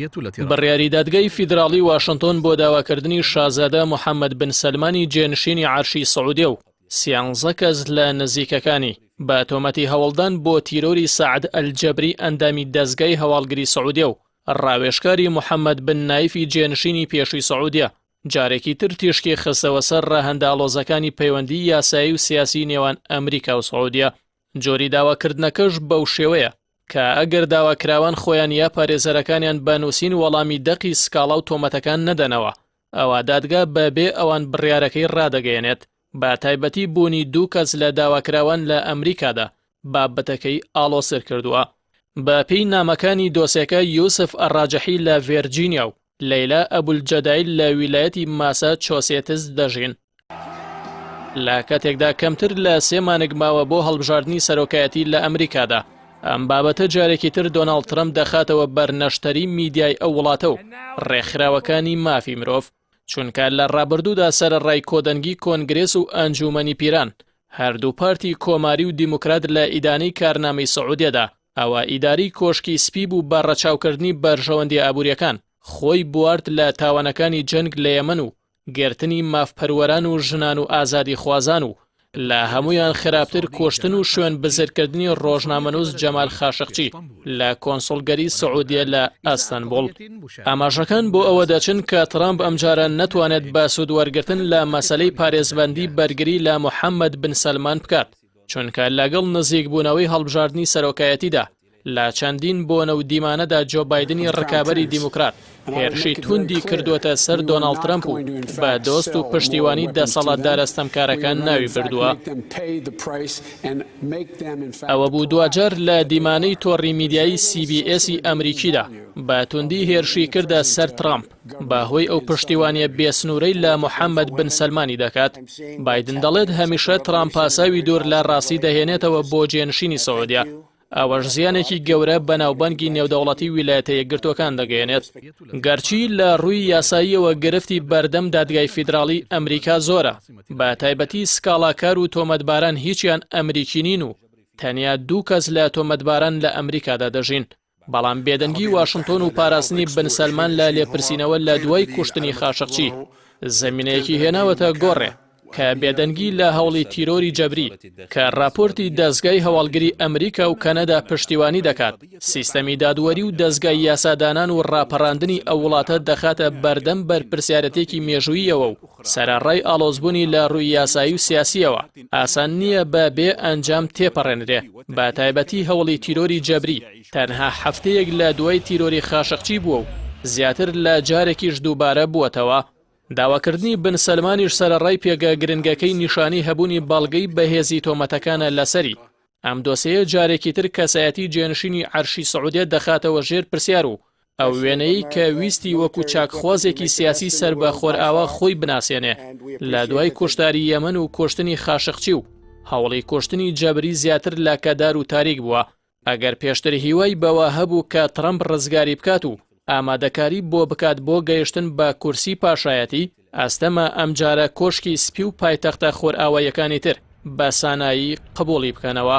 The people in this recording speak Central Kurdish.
بڕیاری دادگای فیدراڵی واشنتۆن بۆ داواکردنی شازادە محەمەد بن سەلمانی جێنشینی عەرشی سعودیە و سیانزە کەس لە نزیکەکانی بە تۆمەتی هەوڵدان بۆ تیرۆری سەعد ئەلجەبری ئەندامی دەزگای هەواڵگری سعودیە و ڕاوێژکاری محەمەد بن نایفی جێنشینی پێشووی سعودیە جارێکی تر تیشکی خستەوە سەر ڕەهەندە ئاڵۆزەکانی پەیوەندی یاسایی و سیاسی نێوان ئەمریکا و سعودیە. جۆری داواکردنەکەش بەو شێوەیە کە ئەگەر داواکراوان خۆیان یا پارێزەرەکانیان بە نووسین وەڵامی دەقی سکاڵا و تۆمەتەکان نەدەنەوە، ئەوا دادگا بە بێ ئەوان بڕیارەکەی ڕادەگەیەنێت، بە تایبەتی بوونی دوو کەس لە داواکراوان لە ئەمریکادا بابەتەکەی ئاڵۆزتر کردووە. بە پێی نامەکانی دۆسێکە یوسف ئەڕاجحی لە ڤێرجینیا و لەیلا ئەبولجەدایل لە ویلایەتی ماسا چۆسێتس دەژین. لە کاتێکدا کەمتر لە سێ مانگ ماوە بۆ هەڵبژاردنی سەرۆکایەتی لە ئەمریکادا، ئەم بابەتە جارێکی تر دۆناڵد ترەمپ دەخاتەوە بەر نەشتەری میدیای ئەو وڵاتە و ڕێکخراوەکانی مافی مرۆڤ، چونکە لە ڕابردوودا سەرەڕای کۆدەنگی کۆنگرێس و ئەنجوومەنی پیران، هەردوو پارتی کۆماری و دیموکرات لە ئیدانەی کارنامەی سعودیەدا، ئەوا ئیدارەی کۆشکی سپی بوو بە ڕەچاوکردنی بەرژەوەندیە ئابووریەکان، خۆی بوارد لە تاوانەکانی جەنگ لە یەمەن و گرتنی مافپەروەران و ژنان و ئازادیخوازان و لە هەموویان خراپتر کوشتن و شوێن بزرکردنی ڕۆژنامەنووس جەمال خاشقچی لە کۆنسوڵگەری سعودیە لە ئەستەنبوڵ. ئاماژەکان بۆ ئەوە دەچن کە ترامپ ئەمجارە نەتوانێت بە سوود وەرگرتن لە مەسەلەی پارێزبەندی بەرگری لە محەمەد بن سەلمان بکات، چونکە لەگەڵ نزیکبوونەوەی هەڵبژاردنی سەرۆکایەتیدا لە چەندین بۆنە و دیمانەدا جۆ بایدنی ڕکابەری دیموکرات هێرشی توندی کردووەتە سەر دۆناڵد ترەمپ و بە دۆست و پشتیوانی دەسەڵاتدارە ستەمکارەکان ناوی بردووە. ئەوە بوو دواجار لە دیمانەی تۆڕی میدیایی سی بی ئێسی ئەمریکیدا بە توندی هێرشی کردە سەر ترەمپ بە هۆی ئەو پشتیوانیە بێسنوورەی لە محەممەد بن سەلمانی دەکات. بایدن دەڵێت هەمیشە ترامپ پاساوی دوور لە ڕاستی دەهێنێتەوە بۆ جێنشینی سعودیە، ئەوەش زیانێکی گەورە بە ناوبانگی نێودەوڵەتی ویلایەتە یەکگرتووەکان دەگەیەنێت. گەرچی لە ڕووی یاساییەوە گرفتی بەردەم دادگای فیدراڵی ئەمریکا زۆرە، بە تایبەتی سکاڵاکار و تۆمەتباران هیچیان ئەمریکی نین و تەنیا دوو کەس لە تۆمەتباران لە ئەمریکادا دەژین. بەڵام بێدەنگی واشنتۆن و پاراستنی بن سەلمان لە لێپرسینەوە لە دوای کوشتنی خاشقچی زەمینەیەکی هێناوەتە گۆڕێ کە بێدەنگی لە هەوڵی تیرۆری جەبری کە راپۆرتی دەزگای هەواڵگری ئەمریکا و کەنەدا پشتیوانی دەکات سیستەمی دادوەری و دەزگای یاسادانان و ڕاپەڕاندنی ئەو وڵاتە دەخاتە بەردەم بەرپرسیارەتێکی مێژووییەوە و سەرەڕای ئاڵۆزبوونی لە ڕووی یاسایی و سیاسییەوە، ئاسان نییە بە بێ ئەنجام تێپەڕێنرێ، بە تایبەتی هەوڵی تیرۆری جەبری تەنها هەفتەیەک لە دوای تیرۆری خاشقچی بووە و زیاتر لە جارێکیش دووبارە بووەتەوە. داواکردنی بن سەلمانیش سەرەڕای پێگە گرنگەکەی نیشانەی هەبوونی بەڵگەی بەهێزی تۆمەتەکانە لەسەری. ئەم دۆسێیە جارێکی تر کەسایەتی جێنشینی عەرشی سعودیە دەخاتەوە ژێر پرسیار و ئەو وێنەیەی کە ویستی وەکو چاکخوازێکی سیاسی سەر بە خۆرئاوا خۆی بناسێنێ لە دوای کوشتاری یەمەن و کوشتنی خاشقچی و هەوڵی کوشتنی جەبری زیاتر لەکەدار و تاریک بووە. ئەگەر پێشتر هیوای بەوە هەبوو کە ترەمپ ڕزگاری بکات و ئامادەکاری بۆ بکات بۆ گەیشتن بە کورسی پاشایەتی، ئەستەمە ئەمجارە کۆشکی سپی و پایتەختە خۆرئاواییەکانی تر بە سانایی قبوڵی بکەنەوە.